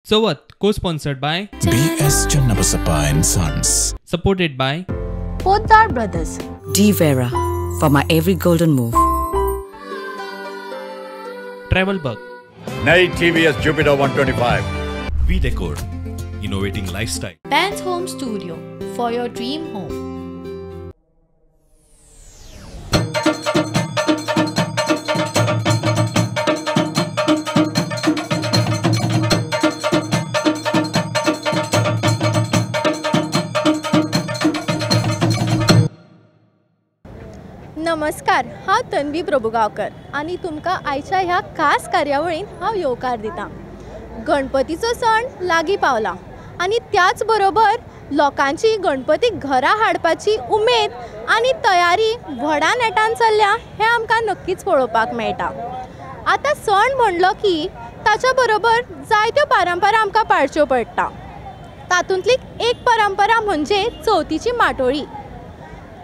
Chavath co-sponsored by B.S. Channabasappa and Sons. Supported by Poddar Brothers. D Vera for my every golden move. Travel Bug. Nai TVS Jupiter 125. V Decor, innovating lifestyle. Pants Home Studio for your dream home. नमस्कार, हांव तन्वी प्रभुगांवकर आनी तुमकां आयच्या ह्या खास कार्यावळीन हांव येवकार दितां. गणपतीचो सण लागीं पावला आनी त्याच बरोबर लोकांची गणपती घरा हाडपाची उमेद आनी तयारी व्हडा नेटान चल्ल्या हें आमकां नक्कीच पळोवपाक मेळटा. आतां सण म्हणलो की ताच्या बरोबर जायत्यो परंपरा आमकां पाळच्यो पडटा. तातूंतली एक परंपरा म्हणजे चवथीची माटोळी.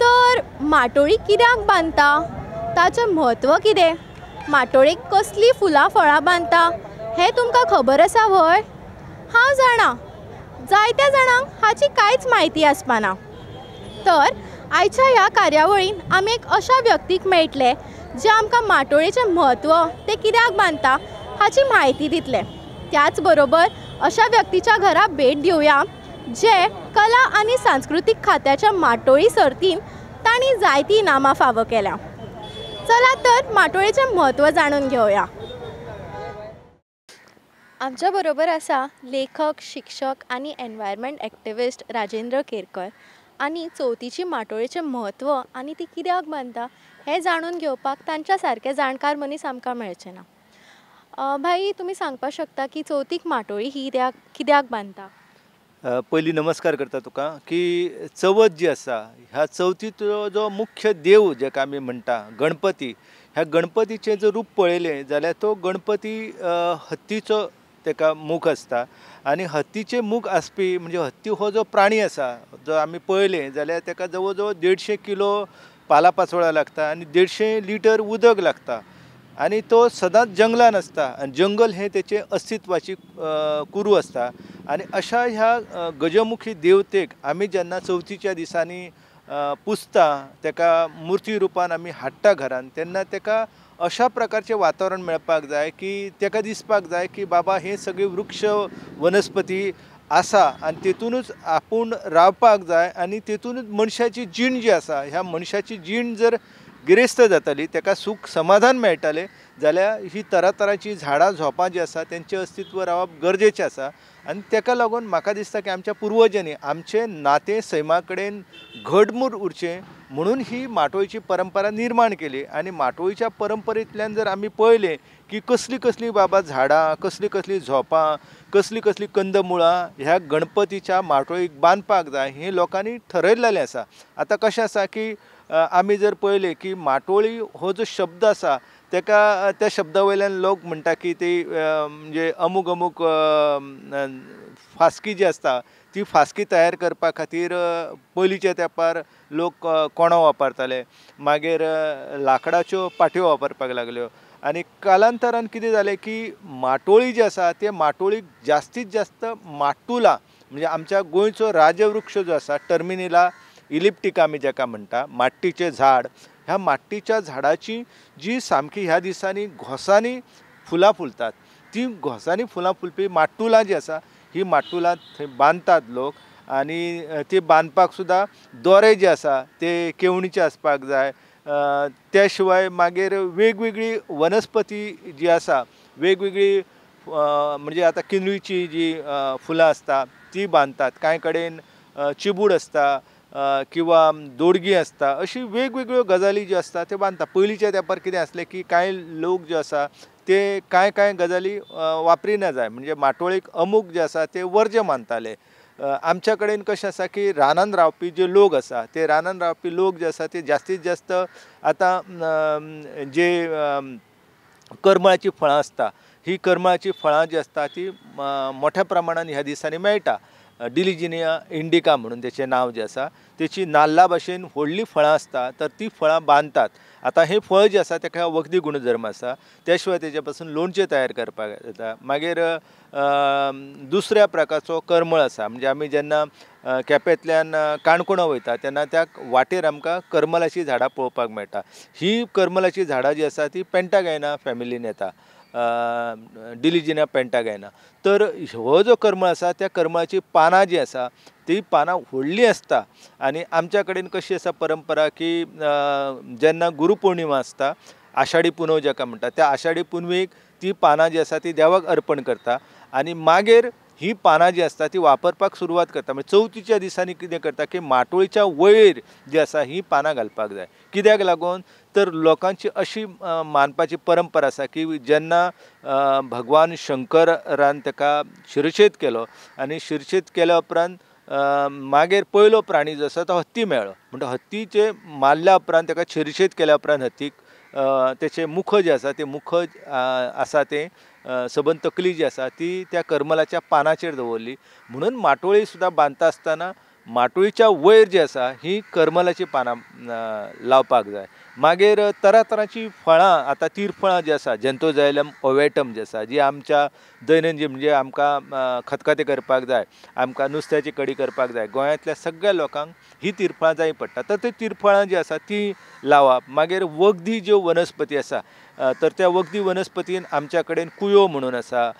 तर माटोळी कित्याक बांदता, ताचें म्हत्व कितें, माटोळेक कसलीं फुलां फळां बांदता हें तुमकां खबर आसा व्हय? हांव जाणा जायत्या जाणांक हाची कांयच म्हायती आसपाना. तर आयच्या ह्या कार्यावळीन आमी एक अशा व्यक्तीक मेळटले जे आमकां माटोळेचें म्हत्व, तें कित्याक बांदता हाची म्हायती दितले. त्याच बरोबर अशा व्यक्तीच्या घरा भेट दिवया जे कला आनी सांस्कृतीक खात्याच्या माटोळी सर्तीन तांणी जायतीं इनामां फावो केल्या. चला तर माटोळेचें म्हत्व जाणून घेवया. आमच्या बरोबर आसा लेखक, शिक्षक आनी एनवायरमेंट एक्टिविस्ट राजेंद्र केरकर आनी चवथीची माटोळेचें म्हत्व आनी ती कित्याक बांदता हें जाणून घेवपाक तांच्या सारके जाणकार मनीस आमकां मेळचे ना. भाई, तुमी सांगपाक शकता की चवथीक माटोळी ही कित्याक बांदता? पयलीं नमस्कार करता तुका की चवथ जी आसा ह्या चवथीचो जो मुख्य देव जेका आमी म्हणटा गणपती, ह्या गणपतीचें जर रूप पळयलें जाल्यार तो गणपती हत्तीचो तेका मुख आसता आनी हत्तीचें मुख आसपी म्हणजे हत्ती हो जो प्राणी आसा जो आमी पळयलें जाल्यार तेका जवळ जवळ 150 किलो पाला पाचोळा लागता आनी 150 लिटर उदक लागता आनी तो सदांच जंगलान आसता आनी जंगल हें तेचें अस्तित्वाची कुरू आसता. आनी अशा ह्या गजमुखी देवतेक आमी जेन्ना चवथीच्या दिसांनी पुजता, तेका मुर्ती रुपान आमी हाडटा घरान, तेन्ना तेका अशा प्रकारचें वातावरण मेळपाक जाय की तेका दिसपाक जाय की बाबा हे सगळे वृक्ष वनस्पती आसा आनी तेतूनच आपूण रावपाक जाय आनी तेतूनच मनशाची जीण जी आसा ह्या मनशाची जीण जर गिरेस्त जाताली, तेका सूख समाधान मेळटालें जाल्यार ही तरातरांची झाडां झोपां जी आसा तेंचें अस्तित्व रावप गरजेचें आसा. आनी तेका लागून म्हाका दिसता की आमच्या पुर्वजांनी आमचें नातें सैमा कडेन घटमूट उरचें म्हणून ही माटोळीची परंपरा निर्माण केली. आनी माटोळीच्या परंपरेंतल्यान जर आमी पळयलें की कसलीं कसलीं बाबा झाडां, कसलीं कसलीं झोपां, कसलीं कसलीं कंदमुळां ह्या गणपतीच्या माटोळीक बांदपाक जाय हें लोकांनी ठरयलेलें आसा. आतां कशें आसा की आमी जर पळयलें की माटोळी हो जो शब्द आसा तेका त्या शब्दा वयल्यान लोक म्हणटा की ती म्हणजे अमूक अमूक फास्की जी आसता ती फास्की तयार करपा खातीर पयलींच्या तेंपार लोक कोणो वापरताले, मागीर लांकडाच्यो पाट्यो वापरपाक लागल्यो आनी कालांतरान कितें जालें की माटोळी जी आसा ते माटोळीक जास्तीत जास्त माटुला म्हणजे आमच्या गोंयचो राजवृक्ष जो आसा टर्मिनिला इलिप्टिका आमी जेका म्हणटा माट्टीचें झाड, ह्या माट्टीच्या झाडाची जी सामकी ह्या दिसांनी घोसांनी फुलां फुलतात ती घोसांनी फुलां फुलपी माटुलां जी आसा ही माटुलां थंय बांदतात लोक आनी ती बांदपाक सुद्दां दोरे जे आसा ते केवणीचे आसपाक जाय. त्या शिवाय मागीर वेगवेगळी वनस्पती जी आसा वेगवेगळी म्हणजे आतां किंदळीची जी फुलां आसता ती बांदतात, कांय कडेन चिबूड आसता किंवा दोडगी आसता, अशी वेगवेगळ्यो गजाली ज्यो आसता त्यो बांदता. पयलींच्या तेंपार कितें आसलें की कांय लोक जे आसा ते कांय कांय गजाली वापरिना जाय म्हणजे माटोळेक अमूक जे आसा ते वर्ज्य मानताले. आमच्या कडेन कशें आसा की रानान रावपी जे लोक आसा ते रानान रावपी लोक जे आसा ते जास्तीत जास्त आतां जे करमळाचीं फळां आसता ही करमळाचीं फळां जी आसता ती मोठ्या प्रमाणान ह्या दिसांनी मेळटा डिलिजिनिया इंडिका म्हणून तेचें नांव जें आसा, तेची नाल्ला भाशेन व्हडलीं फळां आसता, तर ती फळां बांदतात. आतां हें फळ जें आसा तेका वखदी गुणधर्म आसा, त्या शिवाय तेजे पासून लोणचें तयार करपाक येता. मागीर दुसऱ्या प्रकारचो करमळ आसा, म्हणजे आमी जेन्ना केपेंतल्यान काणकोणा वयता तेन्ना त्या वाटेर आमकां करमलाचीं झाडां पळोवपाक मेळटा. ही करमलाचीं झाडां जी आसा ती पेंटागायना फॅमिलीन येता, डिलिजिनिया पेंटागायना. तर हो जो करमळ आसा त्या करमळाची पानां जीं आसा ती पानां व्हडलीं आसता. आनी आमच्या कडेन कशी आसा परंपरा की जेन्ना गुरुपौर्णिमा आसता, आषाढी पुनव जाका म्हणटा, त्या आषाढी पुनवेक ती पानां जी आसा ती देवाक अर्पण करता आनी मागीर ही पानां जी आसता ती वापरपाक सुरवात करता. म्हणजे चवथीच्या दिसांनी कितें करता की माटोळीच्या वयर जी आसा ही पानां घालपाक जाय. कित्याक लागून तर लोकांची अशी मानपाची परंपरा आसा की जेन्ना भगवान शंकरान ताका शिरछेद केलो आनी शिरछेद केल्या उपरांत मागीर पयलो प्राणी जो आसा तो हत्ती मेळ्ळो. म्हणटा हत्तीचे मारल्या उपरांत ताका शिरछेद केल्या उपरांत हत्तीक तेचें मुख जें आसा तें मुख आसा तें सबंद तकली जी आसा ती त्या करमलाच्या पानाचेर दवरली. म्हणून माटोळी सुद्दां बांदता आसतना माटोळीच्या वयर जी आसा ही करमलाची पानां लावपाक जाय. मागीर तरातरांची फळां, आतां तीरफळां जी आसा, जेंतोजायलम ओवेटम जी आसा, जी आमच्या दैनंदीन म्हणजे आमकां खतखतें करपाक जाय, आमकां नुस्त्याची कडी करपाक जाय, गोंयांतल्या सगळ्या लोकांक ही तीरफळां जाय पडटा, तर ती तीरफळां जी आसा ती लावप. मागीर वखदी ज्यो वनस्पती आसा तर त्या वखदी वनस्पतीन आमच्या कडेन कुयो म्हणून आसा,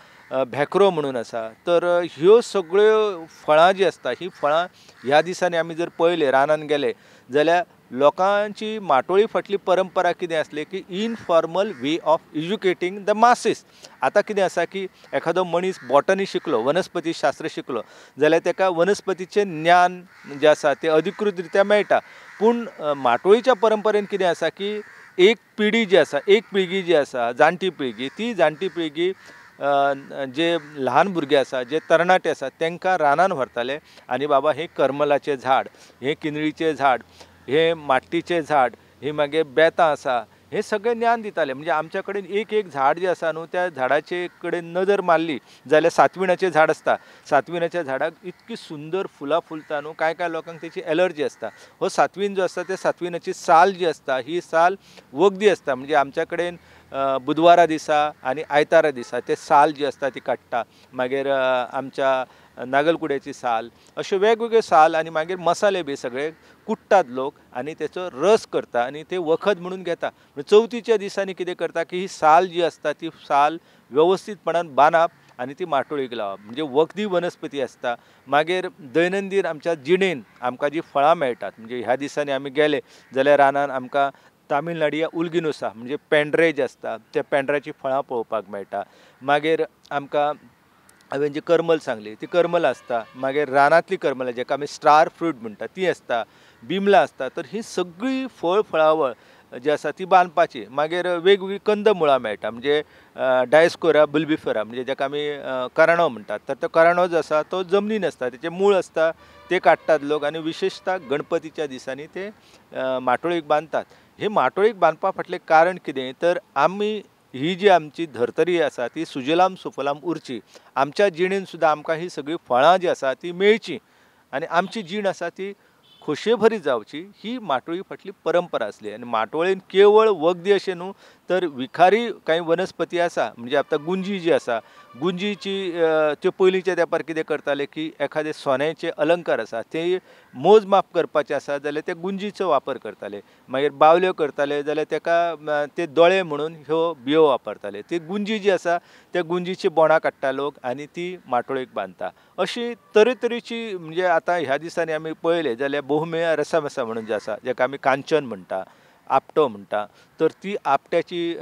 भेकरो म्हणून आसा. तर ह्यो सगळ्यो फळां जी आसता ही फळां ह्या दिसांनी आमी जर पळयले रानान गेले जाल्यार लोकांची माटोळी फाटली परंपरा कितें आसली की informal way of educating the masses. आतां कितें आसा की एखादो मनीस बॉटनी शिकलो, वनस्पती शास्त्र शिकलो जाल्यार ताका वनस्पतीचें ज्ञान जें आसा तें अधिकृत रित्या मेळटा. पूण माटोळीच्या परंपरेन कितें आसा की एक पिढी जी आसा, एक पिळगी जी आसा, जाणटी पिळगी, ती जाणटी पिळगी जे ल्हान भुरगे आसा, जे तरणाटे आसा तांकां रानान व्हरताले आनी बाबा हें करमलाचें झाड, हें किंदळीचें झाड, हें माट्टीचें झाड, हें मागीर बेतां आसा, हें सगळें ज्ञान दिताले. म्हणजे आमच्या कडेन एक एक झाड जें आसा न्हू त्या झाडाचे कडेन नदर मारली जाल्यार सातविणाचें झाड आसता, सातविणाच्या झाडाक इतकी सुंदर फुलां फुलता न्हू, कांय कांय लोकांक तेची एलर्जी आसता. हो सातवीन जो आसता त्या सातविणाची साल जी आसता ही साल वखदी आसता. म्हणजे आमच्या कडेन बुधवारा दिसा आनी आयतारा दिसा ते साल जी आसता ती काडटा. मागीर आमच्या नागलकुड्याची साल, अश्यो वेगवेगळ्यो साल आनी मागीर मसाले बी सगळे कुट्टात लोक आनी तेचो रस करता आनी ते वखद म्हणून घेता. चवथीच्या दिसांनी कितें करता की ही साल जी आसता ती साल वेवस्थीतपणान बांदप आनी ती माटोळीक लावप. म्हणजे वखदी वनस्पती आसता. मागीर दैनंदीन आमच्या जिणेन आमकां जी फळां मेळटात, म्हणजे ह्या दिसांनी आमी गेले जाल्यार रानान आमकां तामिळनाडू उल्गिनुसा म्हणजे पेंड्रे जे आसता त्या पेंड्राची फळां पळोवपाक मेळटा. मागीर आमकां हांवें जी करमल सांगली ती करमल आसता. मागीर रानांतली करमलां जेका आमी स्टार फ्रूट म्हणटा ती आसता, बिमलां आसता. तर ही सगळी फळ फळावळ जी आसा ती बांदपाची. मागीर वेगवेगळी कंदमुळां मेळटा, म्हणजे डायस्कोरा बुल्बिफेरा म्हणजे जेका आमी कराणो म्हणटात, तर तो कराणो जो आसा तो जमनीन आसता, तेचें मूळ आसता ते काडटात लोक आनी विशेशतः गणपतीच्या दिसांनी ते माटोळीक बांदतात. हे माटोळीक बांदपा फाटलें कारण कितें तर आमी ही जी आमची धर्तरी आसा ती सुजलाम सुफलाम उरची, आमच्या जिणेन सुद्दां आमकां ही सगळीं फळां जी आसा ती मेळची आनी आमची जीण आसा ती खोशयेभरीत जावची, ही माटोळी फाटली परंपरा आसली. आनी माटोळेन केवळ वखदी अशें न्हू तर विखारी कांय वनस्पती आसा, म्हणजे आतां गुंजी जी आसा, गुंजीची त्यो पयलींच्या तेंपार कितें करताले की एखादे सोन्याचे अलंकार आसा ते मोजमाप करपाचे आसा जाल्यार ते गुंजीचो वापर करताले. मागीर बावल्यो करताले जाल्यार तेका ते दोळे म्हणून ह्यो बियो वापरताले. ती गुंजी जी आसा त्या गुंजीची बोणां काडटा लोक आनी ती माटोळेक बांदता. अशी तरेतरेची म्हणजे आतां ह्या दिसांनी आमी पळयलें जाल्यार बहुमेया रसामसा म्हणून जे आसा, जेका आमी कांचन म्हणटा, आपटो म्हणटा, तर ती आपट्याची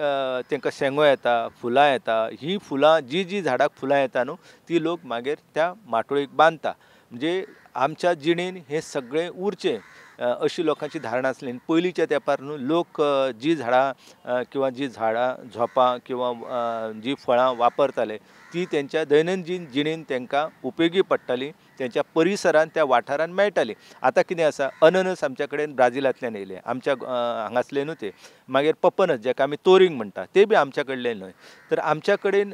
तांकां शेंगो येता, फुलां येता. ही फुलां जी जी झाडाक फुलां येता न्हू ती लोक मागीर त्या माटोळेक बांदता. म्हणजे आमच्या जिणेन हें सगळें उरचें अशी लोकांची धारणा आसली. आनी पयलींच्या तेंपार न्हू लोक जी झाडां किंवा जी झाडां झोपां किंवा जी फळां वापरताले ती तेंच्या दैनंदीन जिणेन तांकां उपयोगी पडटाली, तेंच्या परिसरान त्या वाठारान मेळटाली. आतां कितें आसा, अननस आमच्या कडेन ब्राझिलांतल्यान येयले, आमच्या हांगासले न्हू ते. मागीर पपनस जाका आमी तोरींग म्हणटा ते बी आमच्या कडले न्हय. तर आमच्या कडेन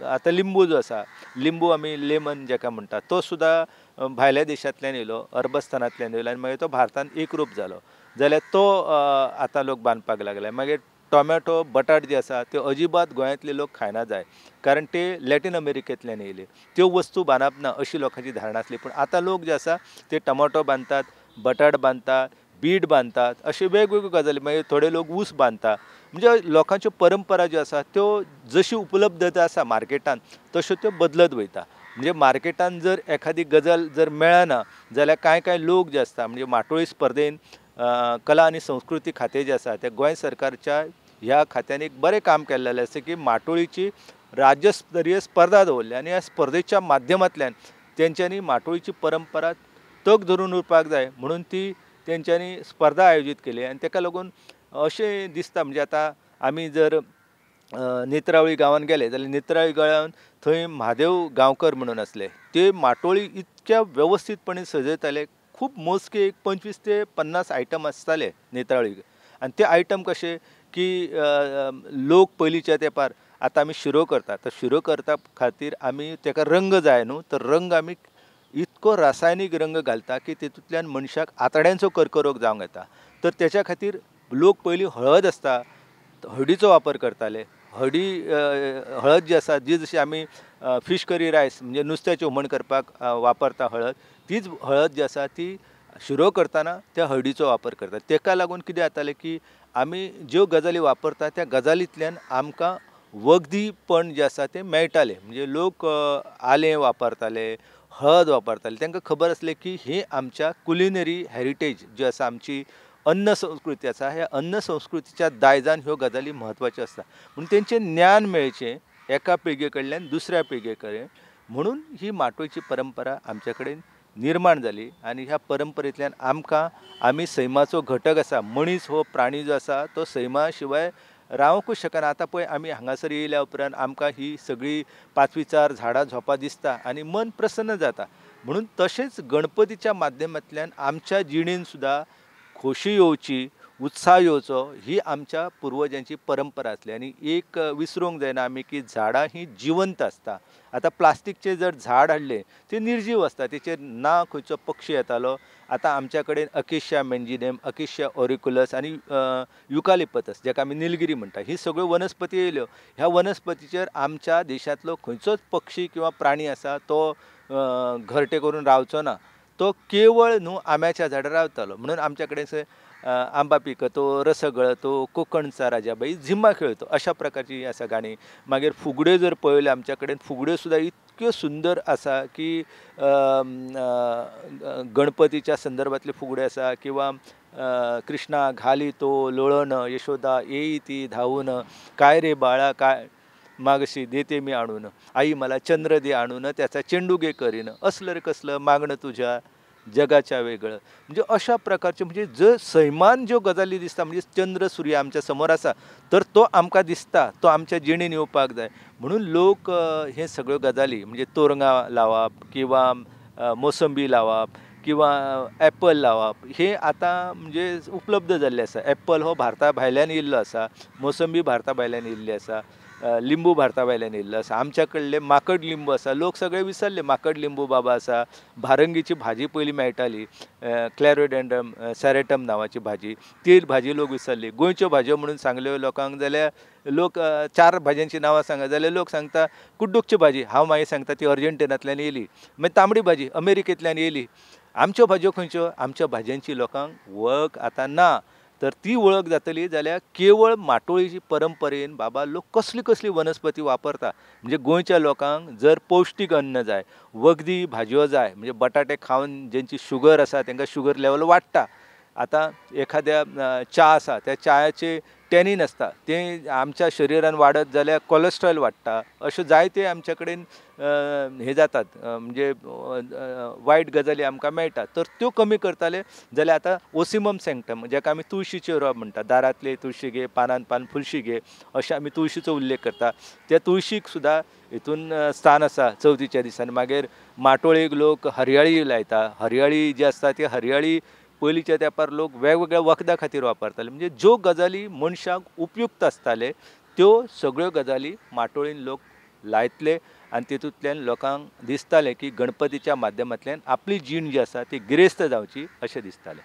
आतां लिंबू जो आसा, लिंबू आमी लेमन जाका म्हणटा तो सुद्दां भायल्या देशांतल्यान येयलो, अरबस्थानांतल्यान येयलो आनी मागीर तो भारतान एकरूप जालो. जाल्यार तो आतां लोक बांदपाक लागले. मागीर टोमॅटो बटाट जे आसा त्यो अजिबात गोंयांतले लोक खायना जाय, कारण ते लॅटीन अमेरिकेंतल्यान येयले, त्यो वस्तू बांदप ना अशी लोकांची धारणा आसली. पूण आतां लोक जे आसा ते टोमॅटो बांदतात, बटाट बांदतात, बीट बांदतात, अश्यो वेगवेगळ्यो गजाली. मागीर थोडे लोक ऊस बांदता. म्हणजे लोकांच्यो परंपरा ज्यो आसा त्यो जशी उपलब्धता आसा मार्केटान तश्यो त्यो बदलत वयता. म्हणजे मार्केटान जर एखादी गजाल जर मेळना जाल्यार कांय कांय लोक जे आसता, म्हणजे माटोळी स्पर्धेन कला आनी संस्कृती खातें जें आसा तें गोंय सरकारच्या ह्या खात्यान एक बरें काम केल्लें आसा की माटोळीची राज्यस्तरीय स्पर्धा दवरली आनी ह्या स्पर्धेच्या माध्यमांतल्यान तेंच्यांनी माटोळीची परंपरा तग धरून उरपाक जाय म्हणून ती तेंच्यांनी स्पर्धा आयोजीत केली. आनी ताका लागून अशें दिसता, म्हणजे आतां आमी जर नेत्रावळी गांवान गेले जाल्यार नेत्रावळी गांवान थंय म्हादेव गांवकर म्हणून आसले, ते माटोळी इतक्या वेवस्थीतपणे सजयताले. खूब मोजके एक 25 ते 50 आयटम आसताले नेत्रावळी. आनी ते आयटम कशे की लोक पयलींच्या तेंपार आतां आमी शिरो करता, तर शिरो करता खातीर आमी ताका रंग जाय न्हू, तर रंग आमी इतको रासायनीक रंग घालता की तितूंतल्यान मनशाक आतड्यांचो कर्करोग जावंक येता. तर तेच्या खातीर लोक पयलीं हळद आसता हळदीचो वापर करताले. हळद जी आसा जी जशी आमी फीश करी रायस म्हणजे नुस्त्याचें हुमण करपाक वापरता हळद, तीच हळद जी आसा ती शिरो करतना त्या हळदीचो वापर करतात. ताका लागून कितें जातालें की आमी ज्यो गजाली वापरता त्या गजालींतल्यान आमकां वखदीपण जें आसा तें मेळटालें. म्हणजे लोक आलें वापरताले, हळद वापरताले, तांकां खबर आसलें की ही आमच्या कुलिनरी हेरिटेज जी आसा, आमची अन्न संस्कृती आसा, ह्या अन्न संस्कृतीच्या दायजान ह्यो गजाली म्हत्वाच्यो आसता. म्हणून तेंचें ज्ञान मेळचें एका पिळगे कडल्यान दुसऱ्या पिळगे कडेन, म्हणून ही माटोळीची परंपरा आमच्या कडेन निर्माण जाली. आनी ह्या परंपरेंतल्यान आमकां आमी सैमाचो घटक आसा, मनीस हो प्राणी जो आसा तो सैमा शिवाय रावंकूच शकना. आतां पळय आमी हांगासर येयल्या उपरांत आमकां ही सगळी पाचवीचार झाडां झोंपां दिसता आनी मन प्रसन्न जाता. म्हणून तशेंच गणपतीच्या माध्यमांतल्यान आमच्या जिणेन सुद्दां खोशी येवची, उत्साह येवचो, ही आमच्या पुर्वजांची परंपरा आसली. आनी एक विसरूंक जायना आमी की झाडां ही जिवंत आसता. आतां प्लास्टिकचें जर झाड हाडलें तें निर्जीव आसता, तेचेर ना खंयचो पक्षी येतालो. आतां आमच्या कडेन अकेशिया मेंजिनेम, अकेशिया ऑरिकुलस आनी युकालिपतस जाका आमी निलगिरी म्हणटा, ही सगळ्यो वनस्पती येयल्यो. ह्या वनस्पतीचेर आमच्या देशांतलो खंयचोच पक्षी किंवा प्राणी आसा तो घरटे करून रावचो ना, तो केवळ न्हू आंब्याच्या झाडार रावतालो. म्हणून आमच्या कडेन आंबा पिकतो, रस गळतो, कोकणचा राजाबाई झिम्मा खेळतो, अशा प्रकारची आसा गाणी. मागीर फुगड्यो जर पळयल्यो आमच्या कडेन फुगड्यो सुद्दां इतक्यो सुंदर आसा की गणपतीच्या संदर्भातल्यो फुगड्यो आसा किंवा कृष्णा घाली तो लोळण, यशोदा येई ती धावून, काय रे बाळा काय मागशी देते मी आणून, आई मला चंद्र दे आणून, त्याचा चेंडू गे करीन, असलं रे कसलं मागणं तुझ्या जगाच्या वेगळं. म्हणजे अशा प्रकारचे म्हणजे जर सैमान ज्यो गजाली दिसता, म्हणजे चंद्र सूर्य आमच्या समोर आसा तर तो आमकां दिसता, तो आमच्या जिणेन येवपाक जाय. म्हणून लोक हे सगळ्यो गजाली म्हणजे तोरंगां लावप किंवा मोसंबी लावप किंवा एप्पल लावप हे आतां म्हणजे उपलब्ध जाल्लें आसा. एप्पल हो भारता भायल्यान येयल्लो आसा, मोसंबी भारता भायल्यान येयल्ली आसा, लिंबू भारता भायल्यान येयल्लो आसा. आमच्या कडले माकड लिंबू आसा, लोक सगळे विसरले माकड लिंबू बाबा आसा. भारंगीची भाजी पयलीं मेळटाली, क्लॅरोडेंड्रम सॅरेटम नांवाची भाजी, ती भाजी लोक विसरली. गोंयच्यो भाजयो म्हणून सांगल्यो लोकांक जाल्यार लोक 4 भाजयांची नांवां सांगा जाल्यार लोक सांगता कुड्डुकची भाजी, हांव मागीर सांगता ती अर्जंटिनांतल्यान येयली, मागीर तांबडी भाजी अमेरिकेंतल्यान येयली. आमच्यो भाजयो खंयच्यो? आमच्या भाजयांची लोकांक वळख आतां ना. तर ती वळख जातली जाल्यार केवळ माटोळीची परंपरेन बाबा लोक कसली कसली वनस्पती वापरता. म्हणजे गोंयच्या लोकांक जर पौश्टीक अन्न जाय, वखदी भाजयो जाय, म्हणजे बटाटे खावन जेंची शुगर आसा तांकां शुगर लेवल वाडटा, आतां एखाद्या च्या आसा त्या च्याचे टॅनीन आसता तें आमच्या शरिरान वाडत जाल्यार कोलेस्ट्रॉल वाडटा. अश्यो जायते आमच्या कडेन हे जातात म्हणजे वायट गजाली आमकां मेळटा. तर त्यो कमी करताले जाल्यार आतां ओसिमम सँक्टम जाका आमी तुळशीचें रोप म्हणटा, दारांतले तुळशी घे, पानान पान फुलशी घे, अशें आमी तुळशीचो उल्लेख करता. त्या तुळशीक सुद्दां हितून स्थान आसा चवथीच्या दिसांनी. मागीर माटोळेक लोक हरयाळी लायता. हरयाळी जी आसता ती हरयाळी पयलींच्या तेंपार लोक वेगवेगळ्या वखदां खातीर वापरताले. म्हणजे ज्यो गजाली मनशाक उपयुक्त आसताले त्यो सगळ्यो गजाली माटोळीन लोक लायतले आनी तितूंतल्यान लोकांक दिसतालें की गणपतीच्या माध्यमांतल्यान आपली जीण जी आसा ती गिरेस्त जावची अशें दिसतालें.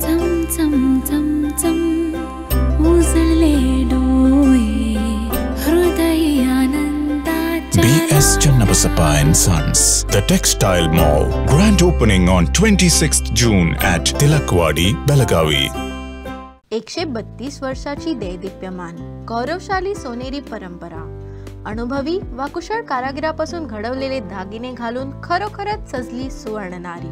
चम चम चम चम उजळले डोळे हृदय आनंदाच्या. B.S. Channabasappa and Sons, The Textile Mall. Grand opening on 26th June at Tilakwadi, Belagavi. 132 वर्षाची दैदिप्यमान गौरवशाली सोनेरी परंपरा, अनुभवी वा कुशळ कारागिरापासून घडवलेले दागिने घालून खरोखरच सजली सुवर्णनारी.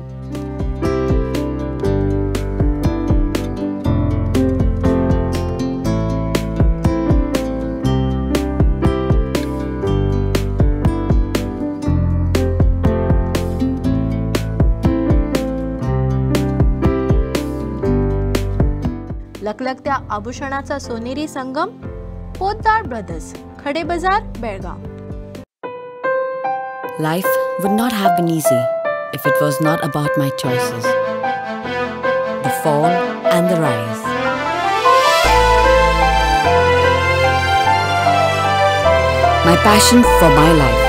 लकलकत्या आभूषणाचा सोनेरी संगम, Potdar brothers, Khade Bazaar, Belgaum. Life would not have been easy if it was not about my choices. The fall and the rise. My passion for my life.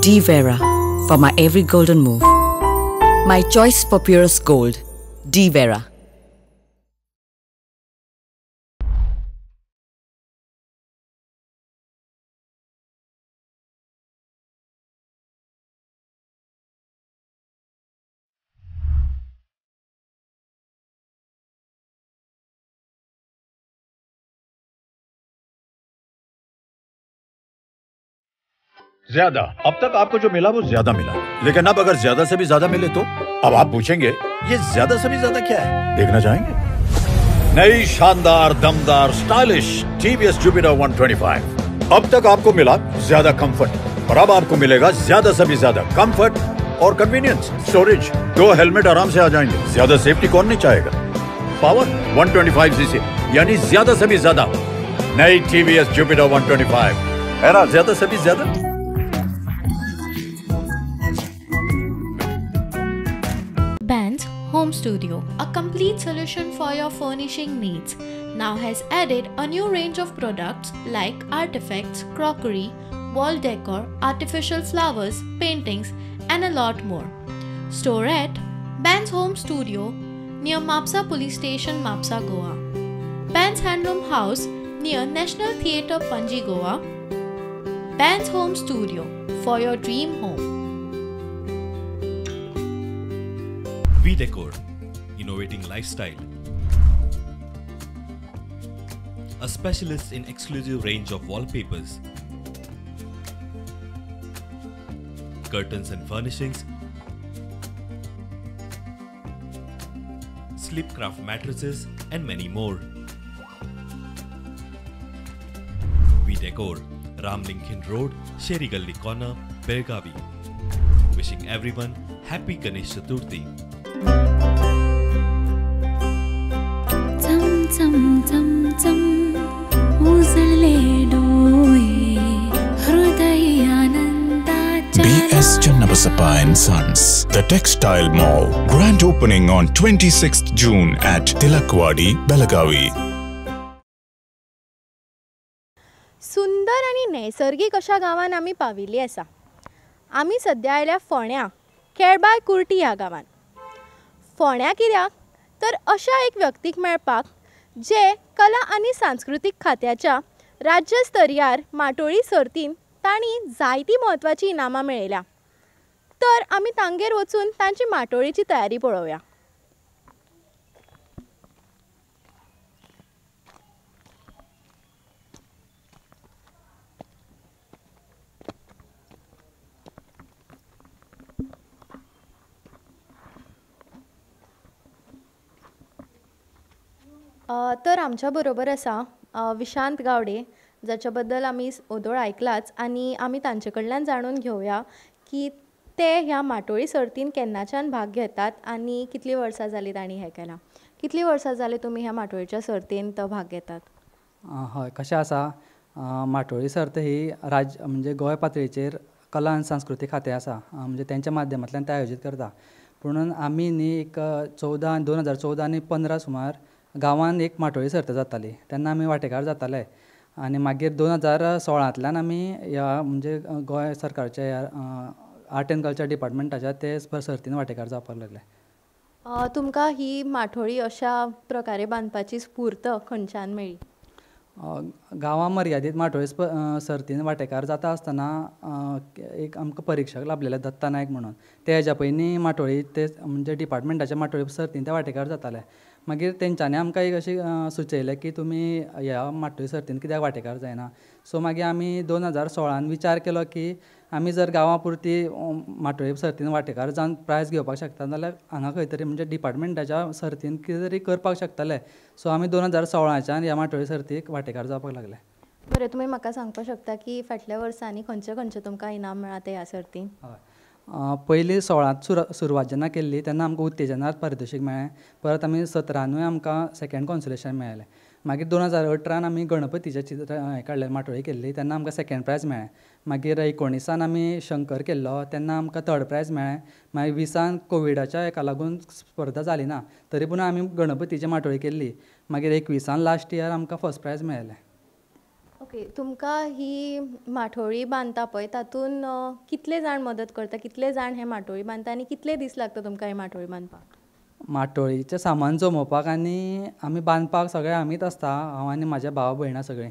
D Vera, for my every golden move. My choice for purest gold, D Vera. ज्यादा अब तक आपको जो मिला वो ज्यादा मिला, लेकिन अब अगर ज्यादा से भी ज्यादा मिले तो? अब आप पूछेंगे ये ज्यादा से भी ज्यादा क्या है? देखना चाहेंगे? नई शानदार दमदार स्टाइलिश TVS Jupiter 125। अब तक आपको मिला ज्यादा कंफर्ट और अब आपको मिलेगा ज्यादा से भी ज्यादा कंफर्ट और कन्वीनियंस। स्टोरेज, 2 हेलमेट आराम से आ जाएंगे। ज्यादा सेफ्टी कौन नहीं चाहेगा? पावर 125 सीसी यानी ज्यादा से भी ज्यादा। नई TVS Jupiter 125 है ना ज्यादा से भी ज्यादा। Bands Home Studio, a complete solution for your furnishing needs, now has added a new range of products like artifacts, crockery, wall decor, artificial flowers, paintings and a lot more. Store at Bands Home Studio near Mapsa Police Station, Mapsa, Goa. Bands Handloom House near National Theatre, Panji, Goa. Bands Home Studio, for your dream home. V Decor, innovating lifestyle. A specialist in exclusive range of wallpapers, curtains and furnishings, Sleepcraft mattresses and many more. V Decor, Ramlingkhin Road, Sheri Gully Corner, Belgavi. Wishing everyone happy Ganesh Chaturthi. चम चम चम चम उजळले डोळे हृदय आनंदाच्या. B.S. Channabasappa and Sons, The Textile Mall. Grand opening on 26th June at Tilakwadi, Belagavi. सुंदर आनी नैसर्गिक अशा गांवान आमी पाविल्ली आसा. आमी सद्या आयल्या फोंड्या, केळबाय कुर्टी ह्या गांवान. फोंड्या कित्याक तर अशा एक व्यक्तीक मेळपाक जे कला आनी सांस्कृतीक खात्याच्या राज्य स्तरीयार माटोळी सर्तीन तांणी जायतीं म्हत्वाचीं इनामां मेळयल्या. तर आमी तांगेर वचून तांची माटोळीची तयारी पळोवया. तर आमच्या बरोबर आसा विशांत गावडे, जाच्या बद्दल आमी ओदोळ आयकलाच आनी आमी तांचे कडल्यान जाणून घेवया की ते ह्या माटोळी सर्तीन केन्नाच्यान भाग घेतात आनी कितलीं वर्सां जालीं तांणी हें केलां. कितलीं वर्सां जालीं तुमी ह्या माटोळीच्या सर्तींत भाग घेतात? हय, कशें आसा, माटोळी सर्त ही राज्य म्हणजे गोंय पातळीचेर कला आनी सांस्कृतीक खातें आसा, म्हणजे तेंच्या माध्यमांतल्यान ते आयोजीत करता. पुणून आमी न्ही एक 2014 आनी 15 सुमार गांवांत एक माटोळी सर्त जाताली तेन्ना आमी वांटेकार जाताले. आनी मागीर 2016 आमी ह्या म्हणजे गोंय सरकारच्या ह्या आर्ट एंड कल्चर डिपार्टमेंटाच्या ते सर्तीन वांटेकार जावपाक लागले. तुमकां ही माटोळी अशा प्रकारे बांदपाची स्फूर्त खंयच्यान मेळ्ळी? गांवां मर्यादीत माटोळी सर्तीन वांटेकार जाता आसतना एक आमकां परिक्षक लाभलेले दत्ता नायक म्हणून, ते हेज्या पयलीं माटोळी ते म्हणजे डिपार्टमेंटाच्या माटोळी सर्तीन ते वांटेकार जाताले. मागीर तेंच्यांनी आमकां एक अशें सुचयलें की तुमी ह्या माटोळी सर्तीन कित्याक वांटेकार जायना. सो मागीर आमी 2016 विचार केलो की आमी जर गांवां पुरती माटोळी सर्तीन वांटेकार जावन प्रायज घेवपाक शकता जाल्यार हांगा खंय तरी म्हणजे डिपार्टमेंटाच्या सर्तीन कितें तरी करपाक शकतले. सो आमी 2016 ह्या माटोळी सर्तीक वांटेकार जावपाक लागले. बरें, तुमी म्हाका सांगपाक शकता की फाटल्या वर्सांनी खंयचे खंयचे तुमकां इनाम मेळ्ळां ते ह्या सर्तीन? हय, पयलीं 16 सुरवात जेन्ना केल्ली तेन्ना आमकां उत्तेजनार्थ पारितोशीक मेळ्ळें. परत आमी 17नूय आमकां सेकेंड कॉन्सोलेशन मेळ्ळें. मागीर 2018 आमी गणपतीचें चित्र हें काडलें, माटोळी केल्ली, तेन्ना आमकां सेकेंड प्रायज मेळ्ळें. मागीर 19 आमी शंकर केल्लो तेन्ना आमकां थर्ड प्रायज मेळ्ळें. मागीर 20 कोविडाच्या हेका लागून स्पर्धा जाली ना, तरी पूण आमी गणपतीची माटोळी केल्ली. मागीर 21 लास्ट इयर आमकां फर्स्ट प्रायज मेळ्ळें. ओके, तुमकां ही माटोळी बांदता पळय तातूंत कितले जाण मदत करता, कितले जाण हे माटोळी बांदता आनी कितले दीस लागता तुमकां ही माटोळी बांदपाक? माटोळीचें सामान जमोवपाक आनी आमी बांदपाक सगळे आमीच आसता, हांव आनी म्हाजे भाव भयणां सगळीं.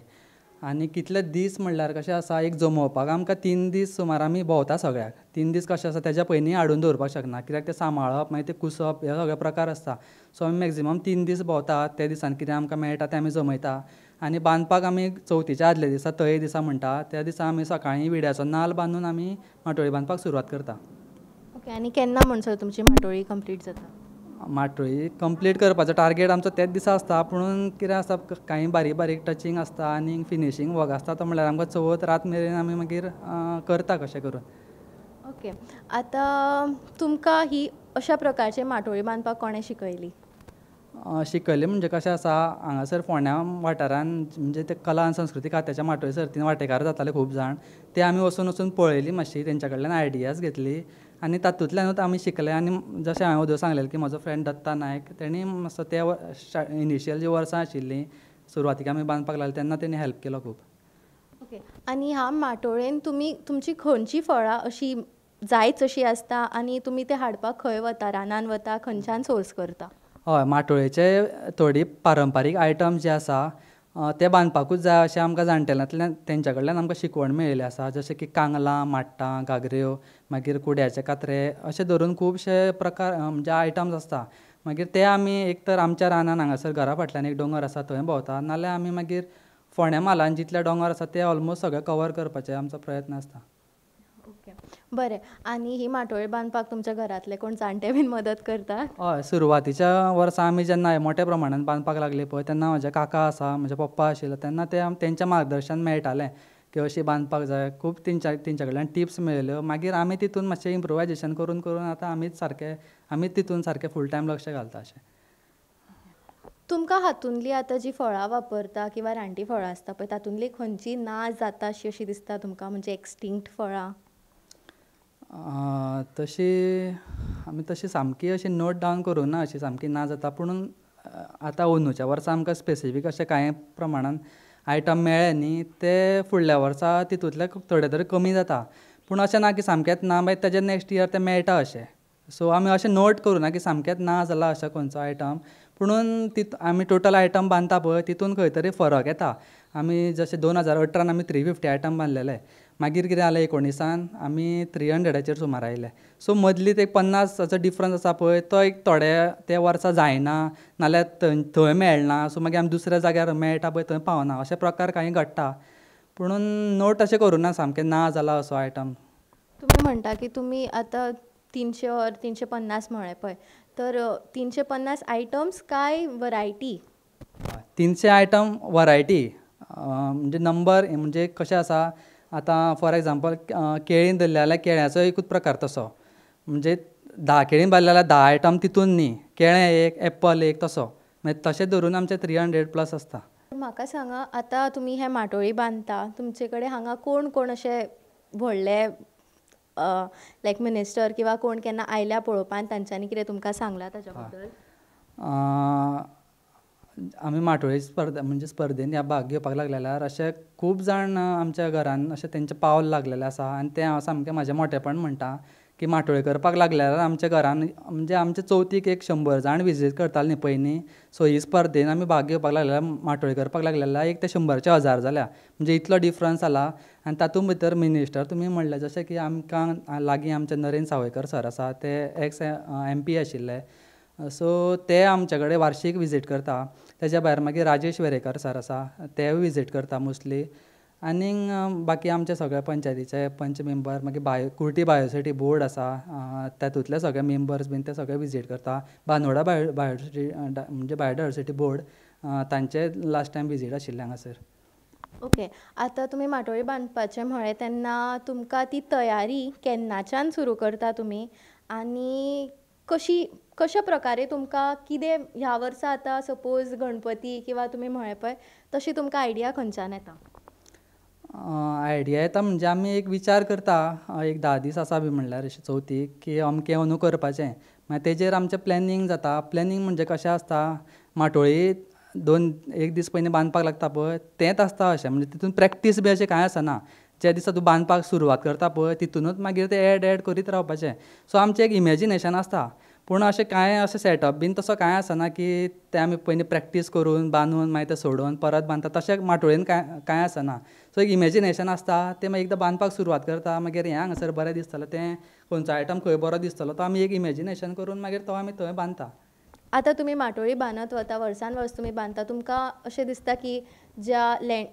आनी कितले दीस म्हणल्यार कशें आसा, एक जमोवपाक आमकां 3 दीस सुमार आमी भोंवता सगळ्याक. 3 दीस कशें आसा तेज्या पयलीं हाडून दवरपाक शकना, कित्याक तें सांबाळप मागीर तें कुसप हे सगळे प्रकार आसता. सो आमी मॅक्जिमम 3 दीस भोंवता. ते दिसान कितें आमकां मेळटा तें आमी जमयता. आनी बांदपाक आमी चवथीच्या आदल्या दिसा तये दिसा म्हणटा त्या दिसा आमी सकाळीं विड्याचो नाल्ल बांदून आमी माटोळी बांदपाक सुरवात करता. ओके, आनी केन्ना म्हणसर तुमची माटोळी कंप्लीट जाता? माटोळी कंप्लीट करपाचो टार्गेट आमचो तेच दिसा आसता, पुणून कितें आसता कांय बारीक बारीक टचिंग आसता आनी फिनिशींग वर्क आसता, तो म्हणल्यार आमकां चवथ रात मेरेन आमी मागीर करता कशें करून. ओके, आतां तुमकां ही अशा प्रकारची माटोळी बांदपाक कोणें शिकयली? शिकयलें म्हणजे कशें आसा, हांगासर फोंड्या वाठारान म्हणजे ते कला आनी संस्कृती खात्याच्या माटोळी सर्तीन वांटेकार जाताले खूब जाण, ते आमी वचून वचून पळयली मातशी, तेंच्या कडल्यान आयडियाज घेतली आनी तातूंतल्यानूच आमी शिकले. आनी जशें हांवें वोदोळ सांगलेलें की म्हजो फ्रेंड दत्ता नायक, तेणी मातसो ते इनिशियल जी वर्सां आशिल्लीं सुरवातीक आमी बांदपाक लागले तेन्ना तेणी हेल्प केलो खूब. ओके, आनी ह्या माटोळेन तुमी तुमची खंयची फळां अशी जायच अशी आसता आनी तुमी ते हाडपाक खंय वता, रानान वता, खंयच्यान सोर्स करता? हय, माटोळेचे थोडी पारंपारीक आयटम जे आसा ते बांदपाकूच जाय अशें आमकां जाणटेल्यांतल्यान तेंच्या कडल्यान आमकां शिकवण मेळिल्ली आसा. जशें की कांगलां, माट्टां, घागऱ्यो, मागीर कुड्याचे कात्रे, अशें धरून खुबशे प्रकार म्हणजे आयटम्स आसता. मागीर ते आमी एक तर आमच्या रानान हांगासर घरा फाटल्यान एक दोंगर आसा थंय भोंवता, नाल्यार आमी मागीर फोंड्या म्हालान जितले दोंगर आसा ते ऑलमोस्ट सगळे कवर करपाचे आमचो प्रयत्न आसता. ओके, बरें. आनी ही माटोळी बांदपाक तुमच्या घरांतले कोण जाणटे बीन मदत करतात? हय, सुरवातीच्या वर्सा आमी जेन्ना मोठ्या प्रमाणान बांदपाक लागले पळय तेन्ना म्हजे काका आसा, म्हजे पप्पा आशिल्ले, तेन्ना ते तेंचें मार्गदर्शन मेळटालें की अशी बांदपाक जाय. खूब तेंच्या कडल्यान टिप्स मेळ्ळ्यो. मागीर आमी तितून मातशें इम्प्रोवायजेशन करून करून आतां आमीच तितून सारकें फूल टायम लक्ष घालता. अशें तुमकां हातूंतली आतां जी फळां वापरता किंवा रानटी फळां आसता पळय तातूंतली खंयची ना जाता अशी अशी दिसता तुमकां, म्हणजे एक्सटिंक्ट फळां? तशी आमी तशी सामकी अशी नोट डावन करूं ना अशी सामकी ना जाता, पुणून आतां अंदूच्या वर्सा आमकां स्पेसिफीक अशें कांय प्रमाणान आयटम मेळ्ळे न्ही, ते फुडल्या वर्सा तितूंतले थोडे तरी कमी जाता, पूण अशें ना की सामकेंच ना, मागीर तेजे नेक्स्ट इयर ते मेळटा अशें. सो आमी अशें नोट करूं ना की सामकेंच ना जाला अशें खंयचो आयटम, पुणून आमी टोटल आयटम बांदता पळय तितून खंय तरी फरक येता. आमी जशें 2018 आमी 350 आयटम बांदलेले, मागीर कितें जालें 19 आमी 300 सुमार आयले. सो मदली एक 50 डिफरन्स आसा पळय तो एक थोडे ते वर्सा जायना, नाल्यार थंय मेळना, सो मागीर आमी दुसऱ्या जाग्यार मेळटा पळय थंय पावना, अशे प्रकार कांय घडटा. पुणून नोट अशें करूं ना सामकें ना जाला असो आयटम. तुमी म्हणटा की तुमी आतां 300 ऑर 350 म्हळें पळय, तर 350 आयटम्स काय वरायटी? हय, 300 आयटम वरायटी म्हणजे नंबर म्हणजे कशें आसा आतां फॉर एग्जाम्पल केळीन धरलें जाल्यार केळ्याचो एकूच प्रकार तसो म्हणजे 10 केळीन बांदलें जाल्यार 10 आयटम तितून न्ही, केळें एक एप्पल एक तसो मागीर तशें धरून आमचे 300 प्लस आसता. म्हाका सांगा आतां तुमी हे माटोळी बांदता, तुमचे कडेन हांगा कोण कोण अशे व्हडले लायक मिनिस्टर किंवा कोण केन्ना आयल्या पळोवपाक, तांच्यांनी कितें तुमकां सांगलां ताच्या बद्दल? आमी माटोळी स्पर्धा म्हणजे स्पर्धेन ह्या भाग घेवपाक लागलेल्यार अशे खूब जाण आमच्या घरान अशें तेंचें पावल लागलेलें आसा आनी तें हांव सामकें म्हाजें मोटेपण म्हणटा की माटोळी करपाक लागल्यार आमच्या घरान म्हणजे आमच्या चवथीक एक 100 जाण विजीट करताले न्ही पयलीं, सो ही स्पर्धेन आमी भाग घेवपाक लागल्या माटोळी करपाक लागलेल्या एक ते 100चे 1000 जाल्या म्हणजे इतलो डिफरन्स जाला. आनी तातूंत भितर मिनिस्टर तुमी म्हणलें जशें की आमकां लागीं आमचे नरेंद्र सावयकर सर आसा, ते एक्स MP आशिल्ले, सो ते आमचे कडेन वार्षीक विजीट करता. तेज्या भायर मागीर राजेश वेरेकर सर आसा, तेवूय विजीट करता मोस्टली. आनीक बाकी आमचे सगळे पंचायतीचे पंच मेंबर, मागीर कुर्टी बायोसिटी बोर्ड आसा तातूंतले सगळे मेंबर्स बीन ते सगळे विजीट करता. बांदोडा बायोसिटी म्हणजे बायोडायवर्सिटी बोर्ड तांचे लास्ट टायम विजीट आशिल्ले हांगासर. ओके, आतां तुमी माटोळी बांदपाचें म्हळें तेन्ना तुमकां ती तयारी केन्नाच्यान सुरू करता तुमी आनी कशी कशा प्रकारे तुमकां कितें ह्या वर्सा आतां सपोज गणपती किंवा तुमी म्हळें पळय तशी तुमकां आयडिया खंयच्यान येता? आयडिया येता म्हणजे आमी एक विचार करता एक 10 दीस आसा बी म्हणल्यार अशें चवथीक की अमकें अंदू करपाचें, मागीर तेजेर आमचें प्लॅनिंग जाता. प्लॅनिंग म्हणजे कशें आसता, माटोळी 2-1 दीस पयलीं बांदपाक लागता पळय तेंच आसता अशें म्हणजे तितून प्रॅक्टीस बी अशें कांय आसना, ज्या दिसा तूं बांदपाक सुरवात करता पळय तितूनच मागीर तें एड एड करीत रावपाचें. सो आमचें एक इमेजिनेशन आसता पूण अशें कांय अशें सेटअप बीन तसो कांय आसना की तें आमी पयलीं प्रॅक्टीस करून बांदून मागीर तें सोडोवन परत बांदता, तशें माटोळेन कांय आसना. सो एक इमेजिनेशन आसता तें मागीर एकदां बांदपाक सुरवात करता, मागीर हें हांगासर बरें दिसतलें, तें खंयचो आयटम खंय बरो दिसतलो तो आमी एक इमेजिनेशन करून मागीर तो आमी थंय बांदता. आतां तुमी माटोळी बांदत वता, वर्सान वर्स तुमी बांदता, तुमकां अशें दिसता की ज्या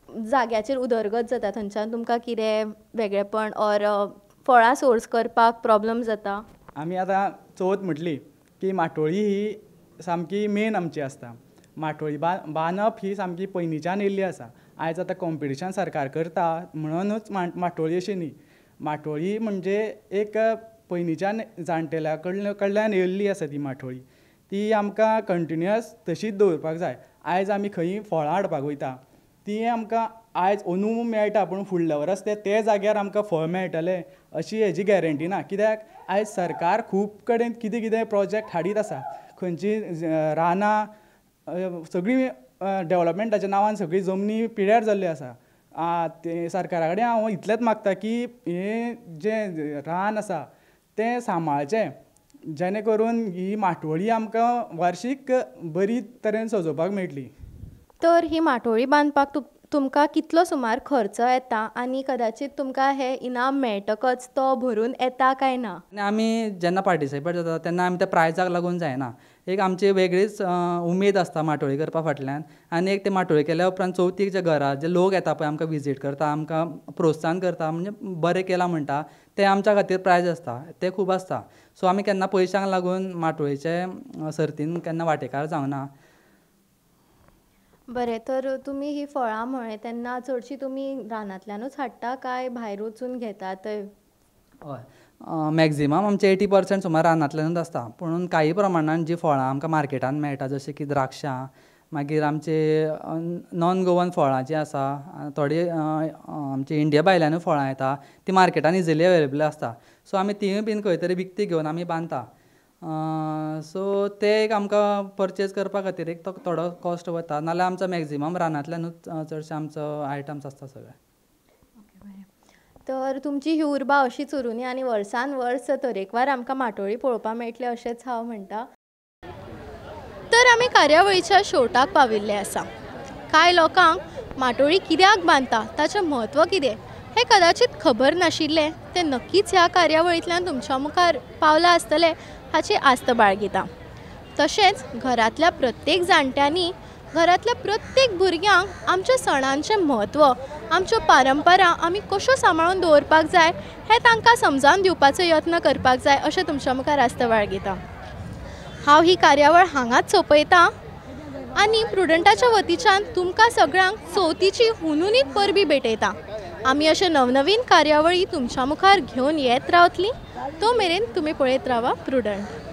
जाग्याचेर उदरगत जाता थंयच्यान तुमकां कितें वेगळेपण ऑर फळां सोर्स करपाक प्रॉब्लम जाता? आमी आतां चवथ म्हटली की माटोळी ही सामकी मेन आमची आसता. माटोळी बांदप ही सामकी पयलींच्यान येयल्ली आसा. आयज आतां कॉम्पिटिशन सरकार करता म्हणूनच माटोळी अशी न्ही, माटोळी म्हणजे एक पयलींच्यान जाणटेल्या कडल्यान येयल्ली आसा ती माटोळी, ती आमकां कंटिन्युअस तशीच दवरपाक जाय. आयज आमी खंयी फळां हाडपाक वयता ती आमकां आयज अंदू मेळटा पूण फुडल्या वर्स ते जाग्यार आमकां फळ मेळटलें अशी हेजी गॅरंटी ना. कित्याक आयज सरकार खूब कडेन कितें कितें प्रोजेक्ट हाडीत आसा, खंयची रानां सगळीं डेवलपमेंटाच्या नांवान सगळी जमनी पिड्यार जाल्ली आसा. ते सरकारा कडेन हांव इतलेंच मागता की हें जें रान आसा तें सांबाळचें, जेणे करून ही माटोळी आमकां वार्षीक बरी तरेन सजोवपाक मेळटली. तर ही माटोळी बांदपाक तुमकां कितलो सुमार खर्च येता आनी कदाचीत तुमकां हें इनाम मेळटकच तो भरून येता काय ना? आनी आमी जेन्ना पार्टिसिपेट जाता तेन्ना आमी त्या प्रायजाक लागून जायना, एक आमची वेगळीच उमेद आसता माटोळी करपा फाटल्यान. आनी एक ते माटोळी केल्या उपरांत चवथीक जे घरा जे लोक येता पळय आमकां विजीट करता, आमकां प्रोत्साहन करता, म्हणजे बरें केलां म्हणटा, तें आमच्या खातीर प्रायज आसता, तें खूब आसता. सो आमी केन्ना पयशांक लागून माटोळीचे सर्तीन केन्ना वांटेकार जावना. बरें, तर तुमी ही फळां म्हळें तेन्ना चडशीं तुमी रानांतल्यानूच हाडटा काय भायर वचून घेतात? हय, मॅक्झिमम आमचे 80% सुमार रानांतल्यानूच आसता, पूण काही प्रमाणान जी फळां आमकां मार्केटान मेळटा जशें की द्राक्षां, मागीर आमचे नॉन गोवन फळां जीं आसा, थोडी आमची इंडिया भायल्यानूय फळां येता, ती मार्केटान इजिली अवेलेबल आसता. सो आमी तिवूय बीन खंय तरी विकती घेवन आमी बांदता. सो ते एक आमकां परचेज करपा खातीर एक थोडो कॉस्ट वता, नाल्यार आमचो मॅक्झिमम रानांतल्यानूच चडशे आमचो आयटम्स आसता सगळे. तर तुमची ही उर्बा अशीच उरुनी आनी वर्सान वर्स तरेकवार आमकां माटोळी पळोवपाक मेळटली अशेंच हांव म्हणटा. तर आमी कार्यावळीच्या शेवटाक पाविल्ले आसा. कांय लोकांक माटोळी कित्याक बांदता, ताचें म्हत्व कितें हें कदाचीत खबर नाशिल्लें, तें नक्कीच ह्या कार्यावळींतल्यान तुमच्या मुखार पावलां आसतलें हाची आस्त बाळगिता. तशेंच घरांतल्या प्रत्येक जाणट्यांनी, घरांतल्या प्रत्येक भुरग्यांक आमच्या सणांचें म्हत्व, आमच्यो परंपरा आमी कश्यो सांबाळून दवरपाक जाय हें तांकां समजावन दिवपाचो यत्न करपाक जाय अशें तुमच्या मुखार आस्त बाळगिता. हांव ही कार्यावळ हांगाच सोंपयतां. आनी प्रुडंटाच्या वतीच्यान तुमकां सगळ्यांक चवथीची हुनहुनीत परबी भेटयता. आमी अशे नवनवीन कार्यावळी तुमच्या मुखार घेवन येत रावतली. तो मेरेन तुमी पळयत रावा प्रुडंट.